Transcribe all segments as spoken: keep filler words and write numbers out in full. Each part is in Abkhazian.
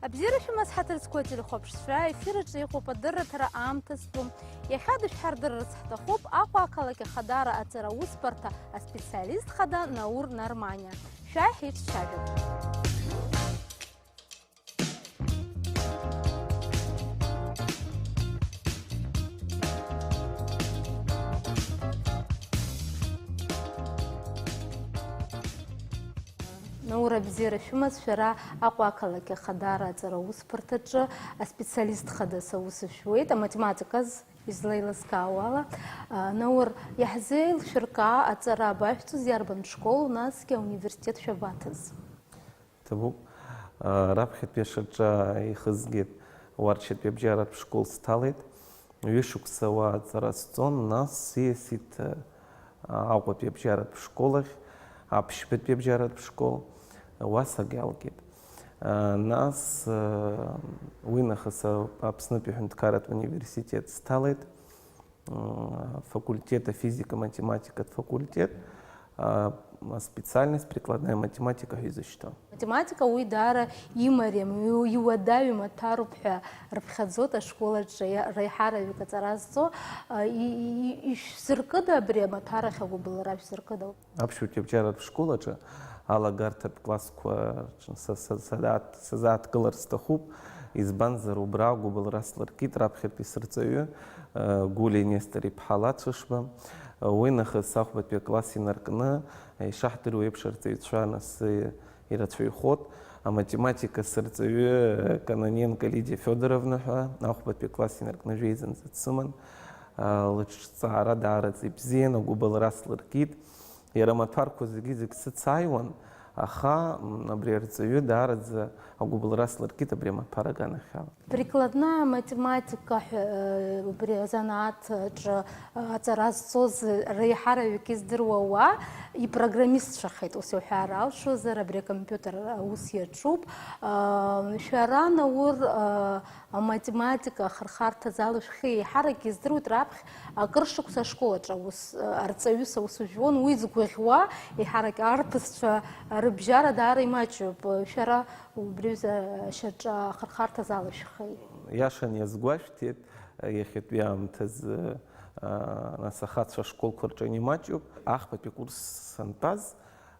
Абзиара шәымаз, ҳаҭыр зқәу ателехәаԥшцәа, аефир аҿы иҟоуп адырраҭара аамҭа зтәу. Иахьа дышәҳардырырц ҳҭахуп Аҟәа ақалақь Ахадара аҵара аусбарҭа аспециалист хада Наур Нарманиа. Шәааи ҳаицәажәап. Наур, абзиара шәымаз, шәара Аҟәа ақалақь Ахадара аҵара аусбарҭаҿы аспециалист хадас аус шәуеит, аматематиказ излеилыскаауала. А, Наур, иаҳзеилшәыркаа аҵара абашәҵоз, иарбан школ, насгьы ауниверситет шәабаҭаз? Ҭабуп. А, раԥхьатәи ашаҿа ихызгеит, Уарчатәи абжьаратә школ сҭалеит. Ҩышықәса уа аҵара сҵон, нас сиасит, а, Аҟәатәи абжьаратә школ ахь, Аԥшьбатәи абжьаратә школ, уа сагьалгеит. А, нас, а, уи нахыс а-, Аԥснытәи аҳәынҭқарратә университет сҭалеит. Факультет, афизика-математикатә факультет, а, специальность прикладная математика ҳәа изышьҭоу. Математика уи даара имариам, иу-, иуадаҩым аҭәаруп ҳәа рыԥхьаӡоит ашкол аҿы иа-, реиҳараҩык аҵара зҵо, а, и-, и-, и-, ишәзыркыда абри амаҭәар ахь агәыбылра, шәзыркыда? Аԥшьбатәи абжьаратә школ аҿы алагарҭатә классқәа рҿы са, са, садаат-, сазааҭгылар сҭахуп, избанзар, убра агәыбылра слыркит раԥхьатәи сырҵаҩы, э, Гулиа Нестор-иԥҳа Лацәышба. Уи нахыс ахәбатәи акласс инаркны, ишаҳдыруа еиԥш, арҵаҩцәа анасы ирацәаҩхоит. Аматематика сырҵаҩы, э, Кононенко Лидиа Федоровна ҳәа ахәбатәи акласс инаркны жәеизанӡа дсыман. Э, лыҿҿаара даараӡа ибзиан, агәыбылра слыркит. Иара амаҭәарқәа зегьы-зегь сыцааиуан, аха, м, абри арҵаҩы даараӡа агәыбылра слыркит абри амаҭәар аганахьала. Прикладная математика ҳәа, э, убри азанааҭ аҿы, э, аҵара зҵоз реиҳараҩык издыруа уа ипрограммистцәахеит, ус иуҳәар алшозар, абри акомпиутер аус иаҿуп. Э, шәара, Наур, э, Аматематика ахырхарҭа зала шәхы еиҳарак издыруеит, раԥхьа акыр шықәса ашкол аҿы аус, арҵаҩыс аус ужәуан, уи згәаӷьуа, еиҳарак арԥысцәа рыбжьара даара имаҷуп. Шәара убри аҩыза ашьаҿа ахырхарҭа зала шәхы. Иашан иазгәашәҭеит, иахьатәи аамҭазы, а, нас ахацәа ашколқәа рҿы анимаҷуп. Ахԥатәи курс сантәаз,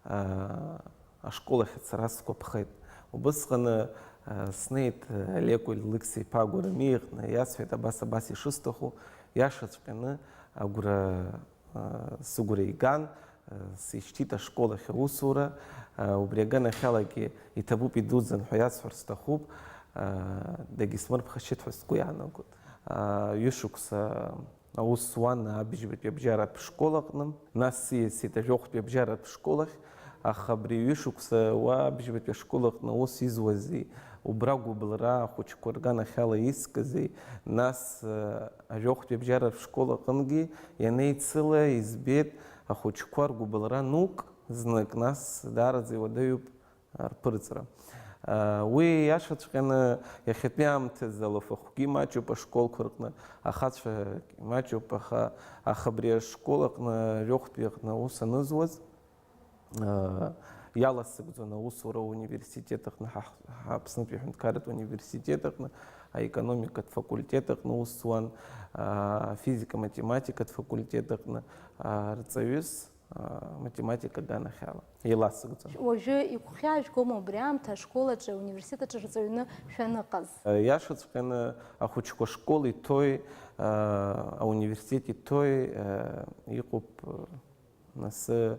а, ашкол ахь ацара сгәаԥхеит. Убысҟаны, а, снеит, а, Лекәа Алықьса-иԥа Гәарамиа иҟны, иасҳәеит абас-абас ишысҭаху, иашаҵәҟьаны агәра, а, сыгәра иган, а, сишьҭит ашкол ахь аусура, а, убри аганахьалагьы иҭабуп, идуӡӡан ҳәа иасҳәар сҭахуп, а, дагьысмырԥхашьеит ҳәа сгәы иаанагоит. А, ҩышықәса Аус зуан абыжьбатәи абжьаратә школ аҟны, нас сиасит ажәохәтәи абжьаратә школ ахь, аха абри ҩышықәса уа абыжьбатәи ашкол аҟны аус изуази, убра гәыбылра ахәыҷқәа рганахьала искызи, нас, э, ажәохәтәи абжьаратә школ аҟынгьы ианеицыла избеит ахәыҷқәа ргәыбылра нук знык, нас даараӡа иуадаҩуп рԥырҵра. Уи иашаҵәҟьаны иахьатәи аамҭазы алафахәгьы маҷуп ашколқәа рҟны, ахацәагь маҷуп, аха, аха абри ашкол аҟны, жәохәтәи аҟны аус анызуаз, иаласыгӡон аусура ауниверситет аҟны, ҳа, ҳа, Аԥснытәи аҳәынҭқарратә университет аҟны, аекономикатә факультет аҟны аус зуан, афизика-математикатә факультет аҟны, арҵаҩыс, а, математика аганахьала еиласыгӡон. Уажәы игәхьаажәгома убри аамҭа ашкол аҿы, ауниверситет аҿы рҵаҩны шәаныҟаз? Иашаҵәҟьаны, ахәыҷқәа ашкол иҭои, а, ауниверситет иҭои, а, иҟоуп, а, нас, а,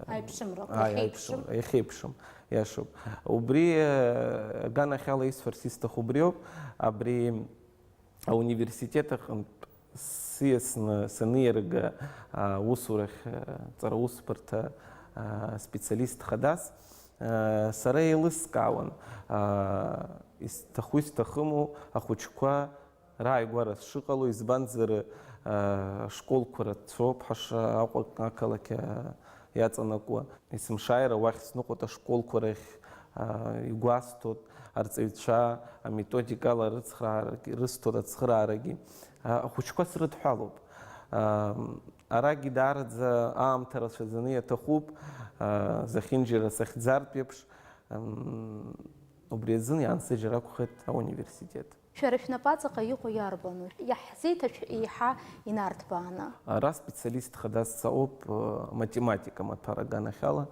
аиԥшымрақәа, ааи, иахьеиԥшым. Аиԥшым, иахьеиԥшым, иашоуп. Убри, а, аганахьала исҳәарц исҭаху убриоуп, абри ауниверситет аҟынтә сиасны саниарга, а, усурахь, а, ҵара усбарҭа, а, специалист хадас, а, сара еилыскаауан, а, исҭаху-исҭахыму ахәыҷқәа рааигәара сшыҟало, избанзар, а, ашколқәа рацәоуп ҳаша Аҟәа ақалақь, а, иаҵанакуа. Есымшааира уахь сныҟәоит ашколқәа рахь, а, игәасҭоит арҵаҩцәа, аметодикала рыцхраарагь-, рызҭоит ацхыраарагьы. А, ахәыҷқәа срыдҳәалоуп. А, арагьы даараӡа аамҭа рацәаӡаны иаҭахуп, а, зехьынџьара сахьӡартә еиԥш, ам, Убри азын иаансыжьыр акәхеит ауниверситет. Шәара шәнапаҵаҟа иҟоу иарбану? Иаҳзеиҭашәҳәа еиҳа инарҭбааны. Ара специалист хадас саоуп, э, математика маҭәар аганахьала.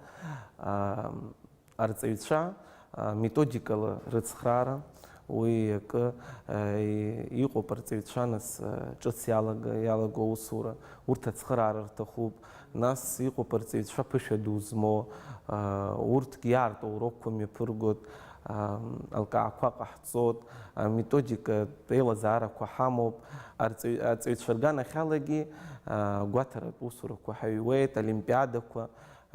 А, арҵаҩцәа, а, методикала рыцхраара, уи акы, а, и-, иҟоуп арҵаҩцәа нас, а, ҿыц иалага-, иалаго аусура, урҭ ацхыраара рҭахуп, нас иҟоуп арҵаҩцәа ԥышәа ду змоу, а, урҭгьы иаарту аурокқәа мҩаԥыргоит, а, алкаақәа ҟаҳҵоит, аметодикатә еилазаарақәа ҳамоуп, арҵаҩ-, арҵаҩцәа рганахьалагьы, а, гәаҭаратә усурақәа ҳаҩуеит, олимпиадақәа,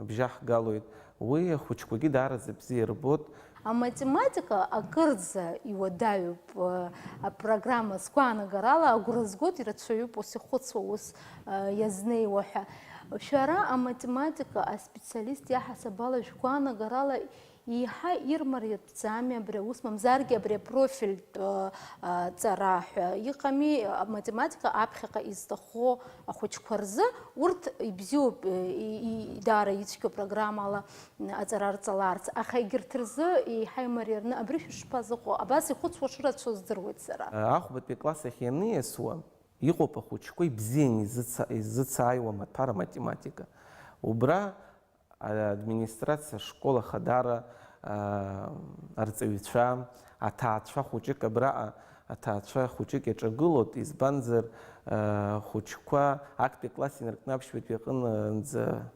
бжьаҳгалоит. Уи ахәыҷқәагьы даараӡа бзиа ирбоит. Аматематика акырӡа иуадаҩуп, э, апрограмма сгәаанагарала, агәра згоит, ирацәаҩуп ус ихәыцуа ус, э, иазнеиуа ҳәа. Шәара аматематика аспециалист иаҳасаб ала шәгәаанагарала еиҳа ирмариатәӡами абри аус, мамзаргьы абри апрофильтә, э, э, ҵара ҳәа иҟами, аматематика аԥхьаҟа изҭаху ахәыҷқәа рзы урҭ ибзиоуп, и-, и-, даара ицәгьоу программала аҵара рҵаларц, аха егьырҭ рзы еиҳа имариарны абри шәышԥазыҟоу? Абас ихәыцуа шырацәоу здыруеит сара. Ахәбатәи акласс ахь ианиасуа, иҟоуп ахәыҷқәа ибзианы изыца-, изыцааиуа амаҭәар аматематика. Убра администрациа ашкол ахадара, а, арҵаҩцәа, аҭаацәа хәыҷык абраҟа, аҭаацәа хәыҷык иаҿагылоит, избанзар, а, хәыҷқәа актәи акласс инаркны аԥшьбатәи аҟынӡа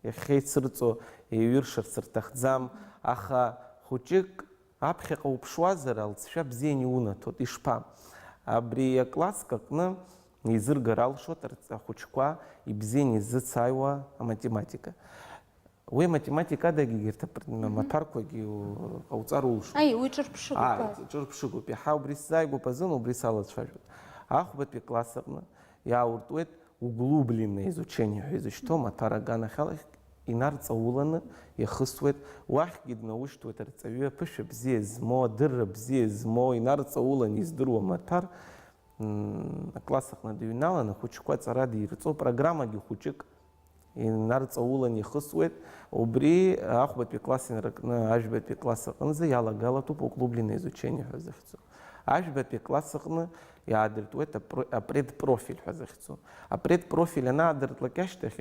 иахьеицырҵо еиҩыршарц рҭахӡам, аха хәыҷык аԥхьаҟа уԥшуазар, алҵшәа бзианы иунаҭоит. Ишԥа? Абри акласск аҟны еизыргар алшоит арҵ-, ахәыҷқәа ибзианы изыцааиуа аматематика. Уи аматематика адагьы егьырҭ апр-, Мгм. маҭәарқәагьы у-, ҟауҵар улшоит. Аи, уи ҿырԥшыгоуп, Ааи, аи. ҿырԥшыгоуп. Иаҳа убри сзааигәоуп азын, убри салацәажәоит. Ахәбатәи акласс аҟны иаауртуеит углубленное изучение ҳәа изышьҭоу, маҭәар аганахьала инарҵауланы иахысуеит. Уахьгьы днаушьҭуеит арҵаҩы, аԥышәа бзиа змоу, адырра бзиа змоу, инарҵауланы издыруа маҭәар, м, акласс аҟны дыҩналан, ахәыҷқәа аҵара дирҵо, программагьы хәыҷык инарҵаулан ихысуеит. Убри ахәбатәи класс инаркны ажәбатәи класс аҟынӡа иалагалатәуп углубленное изучение ҳәа захьӡу. Ажәбатәи класс аҟны иаадыртуеит апро-, апредпрофиль ҳәа захьӡу. Апредпрофиль анаадыртлак ашьҭахь,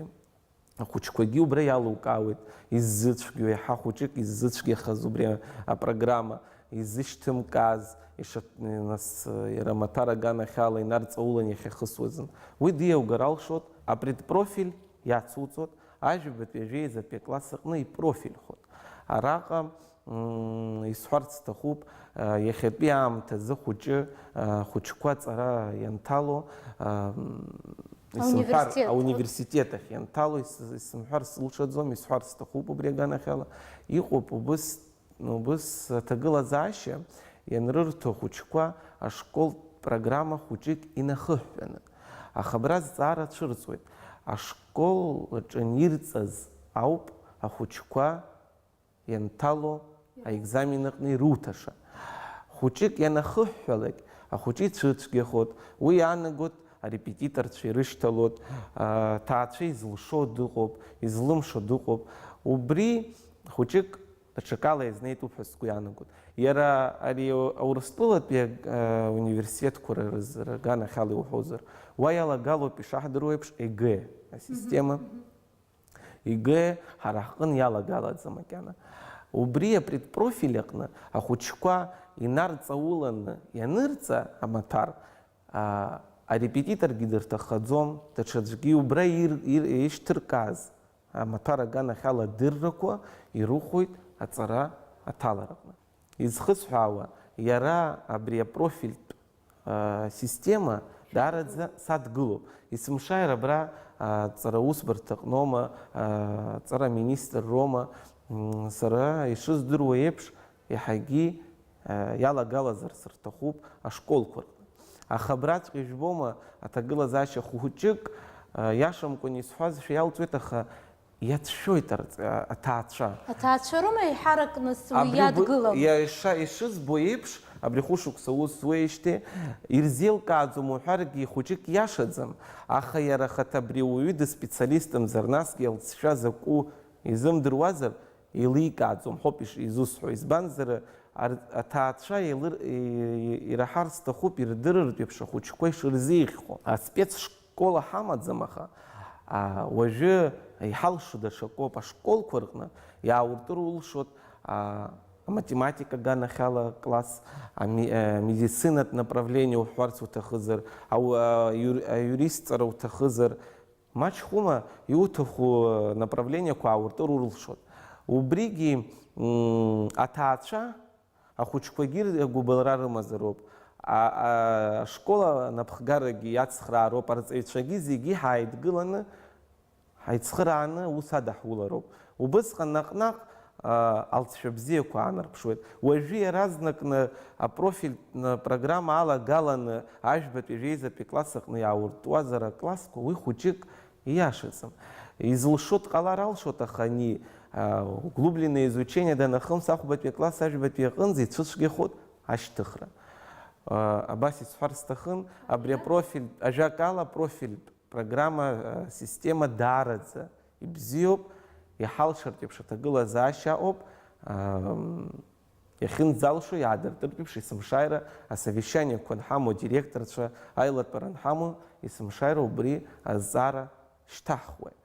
ахәыҷқәагьы убра иалукаауеит, иззыцәгьоу, еиҳа хәыҷык иззыцәгьахаз убри апрограмма, изышьҭымкааз, ишат-, нас, иара амаҭәар аганахьала инарҵаулан иахьахысуазын. Уи диаугар алшоит, апредпрофиль иацуҵоит, ажәабатәи ажәеизатәи акласс аҟны ипрофильхоит. Араҟа, м, исҳәарц сҭахуп, а, иахьатәи аамҭазы хәыҷы, а, хәыҷқәа аҵара ианҭало, а, м, исымҳәар, Ауниверситет. ауниверситет ахь ианҭало ис-, исымҳәар сылшаӡом, исҳәарц сҭахуп убри аганахьала. Иҟоуп убыс Убыс аҭагылазаашьа ианрырҭо ахәыҷқәа ашколтә программа хәыҷык инахыҳәҳәаны. Аха абра азҵаара цәырҵуеит, ашкол аҿы анирҵаз ауп ахәыҷқәа ианҭало аекзамен аҟны ируҭаша. Хәыҷык ианахыҳәҳәалак, ахәыҷы ицәыцәгьахоит, уи иаанагоит арепетиторцәа ирышьҭалоит, аҭаацәа изылшо дыҟоуп, излымшо дыҟоуп. Убри хәыҷык даҽакала иазнеитәуп ҳәа сгәы иаанагоит. Иара ари Урыстәылатәи, а, университетқәа ры-, рыз-, рганахьала иуҳәозар, уа иалагалоуп ишаҳдыруа еиԥш ЕГЭ асистема. Мгм, мгм. ЕГЭ ҳара ҳҟын иалагалаӡам макьана. Убри апредпрофиль аҟны ахәыҷқәа инарҵауланы ианырҵа амаҭәар, а, арепетиторгьы дырҭаххаӡом, даҽаӡәгьы убра ир-, ир-, ишьҭыркааз амаҭәар аганахьала адыррақәа ирыхәоит аҵара аҭалараҟны. Изхысҳәаауа, иара абри апрофильтә, а, система даараӡа садгылоуп. Есымшааир абра, а, ҵара усбарҭаҟноума, а, ҵара министрроума, м, сара ишыздыруа еиԥш, иаҳагьы, а, иалагалазар сырҭахуп ашколқәа рҟны. Аха абраҵәҟьа ижәбома, аҭагылазаашьа хәыҷык, а, иашамкәан исҳәазшәа иалҵуеит, аха иацәшәоит арҵ-, а-, аҭаацәа. Аҭаацәа роума еиҳаракны с-, уи Абри убы-, иадгылам? иа-, иша-, ишызбо еиԥш, абри хәышықәса ус зуеижьҭеи, ирзеилкааӡом уҳәаргьы хәыҷык иашаӡам, аха иара ахаҭа абри ауаҩы дыспециалистымзар, насгьы алҵшәа закәу изымдыруазар, еиликааӡом ҳәоуп иш-, изусҳәо. Избанзар, Ар-, аҭаацәа еилыр-, и-, ираҳар сҭахуп ирдырыртә еиԥш ахәыҷқәа ишырзеиӷьхо. Аспецшкола ҳамаӡам, аха, а, уажәы иҳалшо даҽакоуп. Ашколқәа рҟны иаауртыр улшоит, а, аматематика аганахьала класс, ами-, а, медицинатә направление уҳәарц уҭахызар, ау-, а, юр-, аиуристҵара уҭахызар, Маҷхәыма иуҭаху направлениақәа аауртыр урылшоит. Убригьы, м, аҭаацәа ахәыҷқәагьы агәыбылра рымазароуп. А, а, ашкол анапхгарагьы иацхраароуп, арҵаҩцәагьы зегьы ҳааидгыланы, ҳаицхырааны аус адаҳулароуп. Убысҟан наҟ-наҟ, а, алҵшәа бзиақәа аанарԥшуеит. Уажәы иаразнакны апрофильтә программа алагаланы ажәбатәи жәеизатәи класс аҟны иаауртуазар аклассқәа, уи хәыҷык ииашаӡам. Изылшо дҟалар алшоит, аха ани, а, углубленное изучение данахымс, ахәбатәи акласс ажәбатәи аҟынӡа ицәыцәгьахоит ашьҭыхра. А, абас исҳәар сҭахын, абри апрофильтә, ажәакала, апрофильтә программа, а, система даараӡа ибзиоуп, иҳалшартә еиԥш аҭагылазаашьа ыҟоуп, ам, иахьынӡалшо иаадыртыртә еиԥш есымшааира асовещаниақәа анҳамоу, адиректорцәа аилатәара анҳамоу, есымшааира убри азҵаара шьҭаҳхуеит.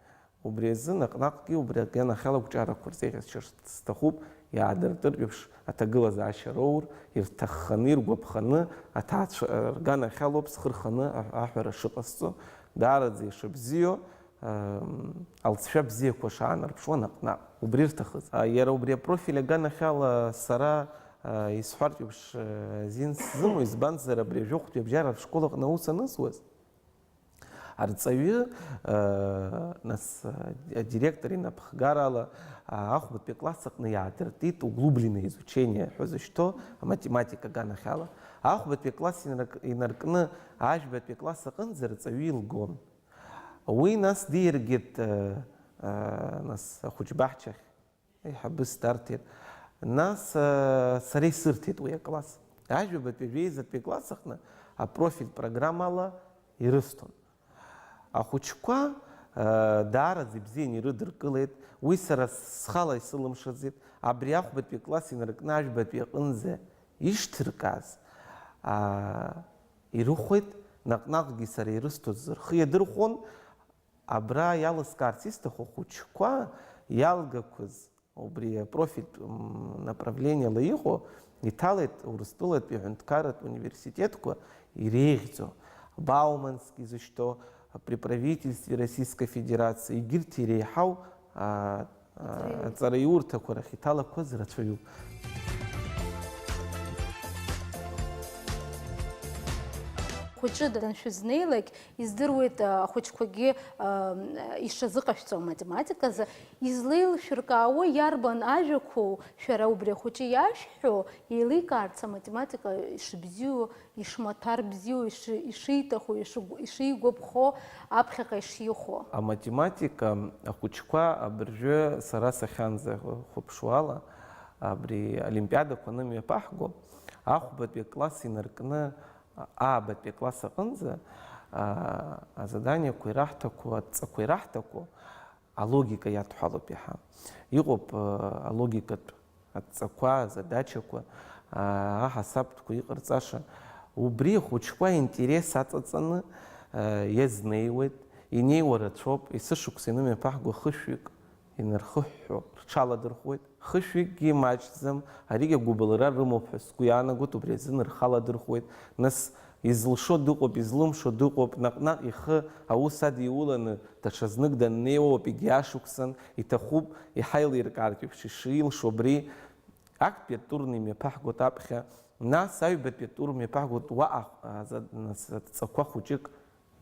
Убри азы наҟ-наҟгьы убри аганахьала ақәҿиарақәа рзеиӷьасшьар сҭахуп, иаадыртыртә еиԥш аҭагылазаашьа роур, ирҭахханы, иргәаԥханы, аҭаацәа рганахьалоуп схы рханы аҳ-, аҳәара шыҟасҵо, даараӡа ишыбзиоу, ам, алҵшәа бзиақәа шаанарԥшуа наҟ-наҟ, убри рҭахыз. А, иара убри апрофиль аганахьала сара, а, исҳәартә еиԥш, а, азин сзымоу, избанзар, абри ажәохәтәи абжьара ашкол аҟны аус анызуаз, арҵаҩы, а, нас, а, адиректор инапхгарала, а, ахәбатәи акласс аҟны иаадыртит углубленное изучение ҳәа зышьҭоу аматематика аганахьала. Ахәбатәи акласс инарк-, инаркны ажәбатәи акласс аҟынӡа арҵаҩы илгон. Уи нас дииргеит, э, э, нас ахәыҷбаҳчахь, аиҳабыс дарҭеит. Нас, э, сара исырҭеит уи акласс. Ажәабатәи, жәеизатәи акласс аҟны апрофильтә программала ирысҭон. Ахәыҷқәа, э, даараӡа ибзиан ирыдыркылеит, уи сара схала исылымшаӡеит. Абри ахәбатәи акласс инаркны ажәбатәи аҟынӡа ишҭыркааз, а, ирыхәеит, наҟ-наҟгьы сара ирысҭоз рхы иадырхәон. Абра иалыскаарц исҭаху, ахәыҷқәа иалгақәаз убри апрофильтә, м, направлениела иҟоу, иҭалеит Урыстәылатәи аҳәынҭқарратә университетқәа иреиӷьӡоу, Баумански изышьҭоу, при правительстве Российской Федерации, егьырҭ иреиҳау, а, Аҵараиурҭақәа рахь иҭалақәаз рацәаҩуп. Хәыҷы даншәызнеилак, издыруеит, а, ахәыҷқәагьы, а, ишазыҟашәҵо аматематиказы. Излеилшәыркаауа иарбан ажәақәоу шәара убри ахәыҷы иашәҳәо, еиликаарц аматематика ишыбзиоу, ишмаҭәар бзиоу, иши-, ишиҭаху, ишигә-, ишигәаԥхо, аԥхьаҟа ишихәо. Аматематика ахәыҷқәа абыржәы сара сахьанӡахәаԥшуала, абри олимпиадақәа анымҩаԥаҳго, ахәбатәи акласс инаркны аабатәи акласс аҟынӡа, а, азаданиақәа ираҳҭақәо, адҵақәа ираҳҭақәо, алогика иадҳәалоуп иаҳа. Иҟоуп, э, алогикатә адҵақәа, азадачақәа, а, аҳасабтәқәа иҟарҵаша. Убри ахәыҷқәа аинтерес аҵаҵаны, э, иазнеиуеит, инеиуа рацәоуп, есышықәса инымҩаԥаҳго хышәҩык инархыҳәҳәо рҽаладырхәуеит. Хышәҩыкгьы имаҷӡам, аригьы агәыбылра рымоуп ҳәа сгәы иаанагоит, убри азын рхы аладырхәуеит. Нас, изылшо дыҟоуп, излымшо дыҟоуп, наҟ-наҟ ихы аус адиуланы, даҽазнык даннеиуа ауп, егьи ашықәсан, иҭахуп, иҳаилиркаартә еиԥш ишилшо абри. Актәи атур имҩаԥаҳгоит аԥхьа, нас аҩбатәи атур мҩаԥаҳгоит уаҟа, а, за-, нас, адҵақәа хәыҷык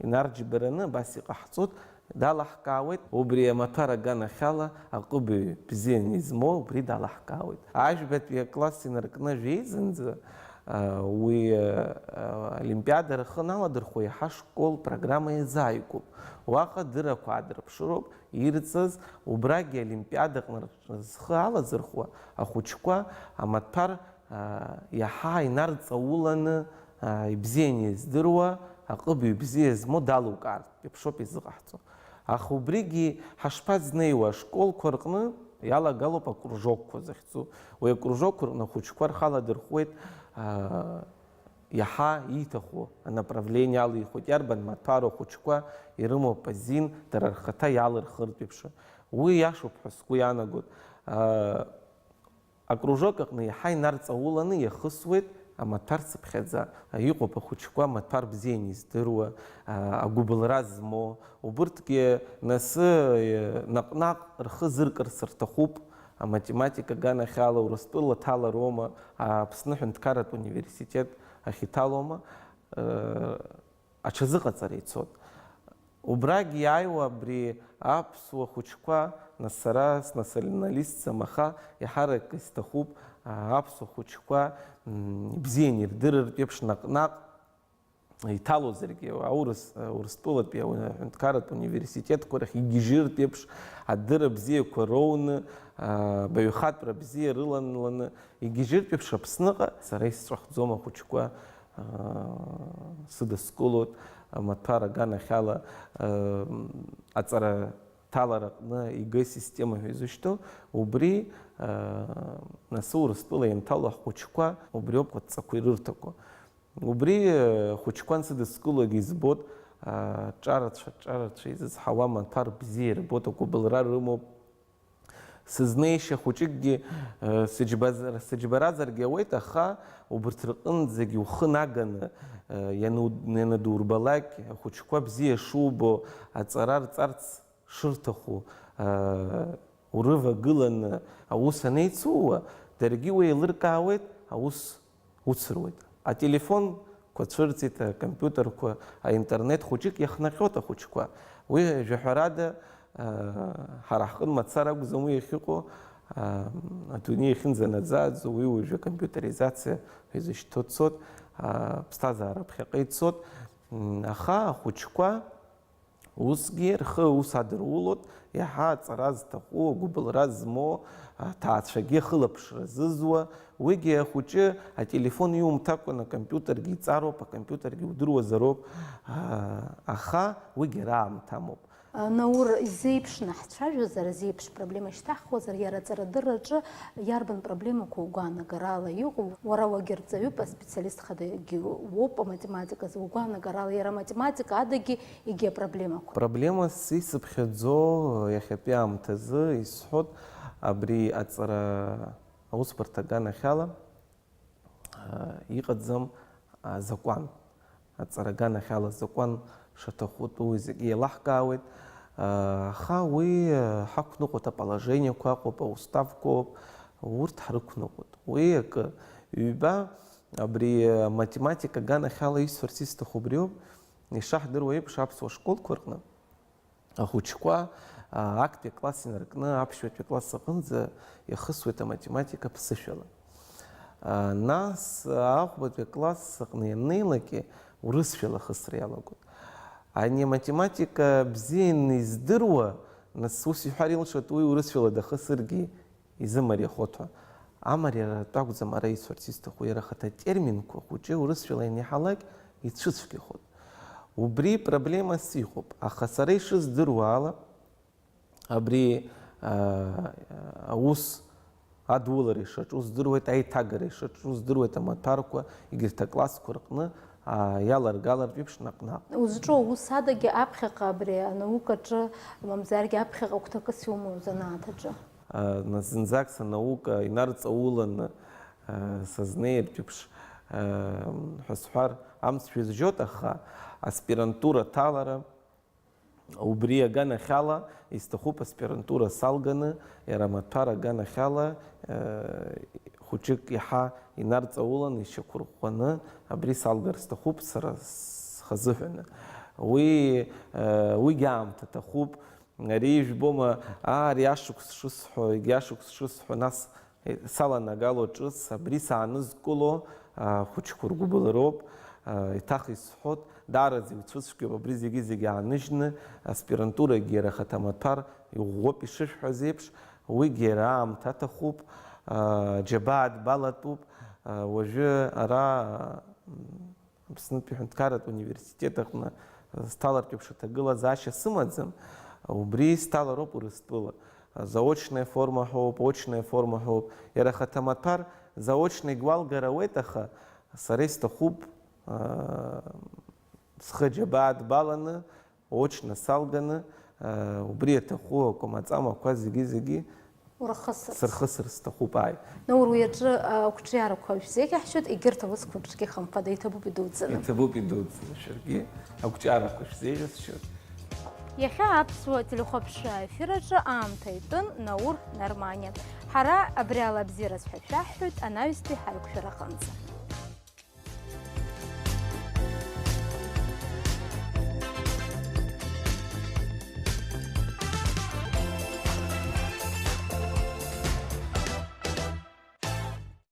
инарџьбараны абас иҟаҳҵоит, далаҳкаауеит, убри амаҭәар аганахьала аҟыбаҩ бзианы измоу убри далаҳкаауеит. Ажәбатәи акласс инаркны жәеизанӡа, а, уи, а, олимпиада рхы аналадырхәуа иаҳа ашкол программа иазааигәоуп. Уаҟа дырақәа аадырԥшыроуп, ирҵаз, убрагьы олимпиадаҟны зхы алазырхуа ахәыҷқәа амаҭәар, а, иаҳа инарҵауланы, а, ибзианы издыруа, аҟыбаҩ бзиа змоу далукаартә еиԥшоуп изыҟаҳҵо. Аха убригьы ҳашԥазнеиуа, ашколқәа рҟны Иалагалоуп акружокқәа захьӡу. Уи акружокқәа рҟны ахәыҷқәа рхы аладырхәуеит, аа, иаҳа ииҭаху анаправление алихуеит, иарбан маҭәару ахәыҷқәа ирымоуп азин, дара рхаҭа иалырхыртә еиԥш. Уи иашоуп ҳәа сгәы иаанагоит. Аа, акружок аҟны иаҳа инарҵауланы иахысуеит амаҭәар цыԥхьаӡа. Иҟоуп ахәыҷқәа амаҭәар бзианы издыруа, агәыбылра змоу. Убырҭгьы насы, наҟ-наҟ рхы зыркырц рҭахуп, аматематика аганахьала Урыстәыла ҭалароума, Аԥсны аҳәынҭқарратә университет ахь иҭалома, аҽазыҟаҵара ицот. Убрагь иааиуа абри аԥсуа хәыҷқәа, нас сара снационалистӡам, аха еиҳарак исҭахуп, а, аԥсуа хәыҷқәа, м, ибзианы ирдырыртә еиԥш наҟ-наҟ иҭалозаргьы, аурыс, Урыстәылатәи ауи-, аҳәынҭқарратә университетқәа рахь игьежьыртә еиԥш адырра бзиақәа роуны, а, баҩхатәра бзиа рыланланы игьежьыртә еиԥш Аԥсныҟа, сара исҵәахӡом ахәыҷқәа, сыдыскылоит, амаҭәар аганахьала, аҵара ҭалара аҟны игеи система ҳәа изышьҭоу, убри, нас Урыстәыла ианҭало ҳхәыҷқәа, убриоуп адҵақәа ирырҭақәо. Убри, ахәыҷқәа ансыдыскылогьы избоит, ҿарацәа, ҿарацәа изызҳауа амаҭәар бзиа ирбоит, агәыбылра рымоуп. Сызнеишьа хәыҷыкгьы, э, сыџьбазар-, сыџьбаразаргьы ауеит, аха убырҭ рҟынӡагьы ухы наганы, э, иану-, ианадурбалак, ахәыҷқәа бзиа шубо, аҵара рҵарц шырҭаху, э, урывагыланы аус анеицууа, даргьы уеилыркаауеит аус уцыруеит. Ателефонқәа цәырҵит, акомпиутерқәа, аинтернет хәыҷык иахнаҟьоит ахәыҷқәа. Уи, жәаҳәарада, ҳара ҳҟын мацара акәӡам уи иахьыҟоу, адунеи иахьынӡанаӡааӡо, уи уажәы акомпиутеризациа ҳәа изышьҭоу дцот, аԥсҭазаара ԥхьаҟа ицот, аха ахәыҷқәа усгьы рхы аус адырулот, иаҳа аҵара зҭаху, агәыбылра змоу, аҭаацәагьы ахылаԥшра зызуа, уигьы ахәыҷы ателефон иумҭакәан акомпиутергьы иҵароуп, акомпиутергьы удыруазароуп, аха уигьы раамҭа амоуп. Наур, изеиԥшны ҳцәажәозар, зеиԥш проблема шьҭаҳхуазар, иара аҵарадырраҿы иарбан проблемақәа угәаанагарала иҟоу? Уара уагьырҵаҩуп, аспециалист хадагьы уоуп аматематиказы, угәаанагарала иара аматематика адагьы егьи апроблемақәа? Проблемас исыԥхьаӡо иахьатәи аамҭазы исҳәот, абри аҵара аусбарҭа аганахьала, а, иҟаӡам азакәан. Аҵара аганахьала азакәан шаҭаху тәу зегьы еилаҳкаауеит, а, аха уи, а, ҳақәныҟәоит, аположениақәа ыҟоуп, ауставқәоуп, урҭ ҳрықәныҟәоит. Уи акы. Ҩба, абри, а, математика аганахьала исҳәарц исҭаху убриоуп, ишаҳдыруа еиԥш, аԥсуа школқәа рҟны ахәыҷқәа, а, актәи акласс инаркны аԥшьбатәи акласс аҟынӡа иахысуеит аматематика ԥсышәала. А, нас, а, ахәбатәи акласс аҟны ианнеилакь, урысшәала ахысра иалагоит. Ани аматематика бзианы издыруа, нас ус иҳәар илшоит, уи урысшәала дахысыргьы изымариахоит ҳәа. Амариара атәы акәӡам ара исҳәарц исҭаху, иара ахаҭа атерминқәа хәыҷы урысшәала ианиаҳалак ицәыцәгьахоит. Убри проблемас иҟоуп, аха сара ишыздыруа ала, абри, а, аус адулара ишаҿу здыруеит, аиҭагара ишаҿу здыруеит, амаҭәарқәа, егьырҭ аклассқәа рҟны, а, иаларгалартә еиԥш наҟ-наҟ. Узҿу аус адагьы аԥхьаҟа абри анаукаҿы, мамзаргьы аԥхьаҟа агәҭакыс иумоу занааҭ аҿы? А, нас зынӡак санаука инарҵауланы, а, сазнеиртә еиԥш, а, ҳәа сҳәар, амц шәызжьот, аха аспирантура аҭалара, убри аганахьала исҭахуп аспирантура салганы, иара амаҭәар аганахьала, а, хәыҷык иаҳа инарҵауланы, ишьақәырӷәӷәаны абри салгар сҭахуп сара схазыҳәаны. Уи, а, уигьы аамҭа аҭахуп. Ари ижәбома, аа, ари ашықәс шысҳәо, егьи ашықәс шысҳәо, нас, е, саланагало ҿыц, абри саанызкыло, а, хәыҷқәа ргәыбылроуп, а, еиҭах исҳәот, даараӡа иуцәыцәгьоуп, абри зегьы-зегьы ааныжьны, аспирантурагьы иара ахаҭа амаҭәар иӷәӷәоуп ишышәҳәаз еиԥш, уигьы иара аамҭа аҭахуп, а, џьабаа дбалатәуп, а, уажәы ара, м, Аԥснытәи аҳәынҭқарратә университет аҟны сҭалартә еиԥш аҭагылазаашьа сымаӡам, убри сҭалароуп Урыстәыла. Заочная форма ҳәоуп, очная форма ҳәоуп. Иара ахаҭа маҭәар заочнагь уалгар ауеит, аха сара исҭахуп, аа, схы аџьабаа дбаланы, очно салганы, аа, убри иаҭаху акәамаҵамақәа зегьы-зегьы Урхысырц. Сырхысыр сҭахуп, ааи. Наур, уи аҿы, а, ақәҿиарақәа шәзеиӷьаҳшьоит, егьырҭ аусқәа рҿгьы хымԥада, иҭабуп идуӡӡаны. Иҭабуп идуӡӡаны шәаргьы, ақәҿиарақәа шәзеиӷьасшьоит. Иахьа аԥсуа телехәаԥшра аефир аҿы аамҭа итәын Наур Нарманиа. Ҳара абри ала абзиараз ҳәа шәаҳҳәоит анаҩстәи ҳаиқәшәараҟынӡа.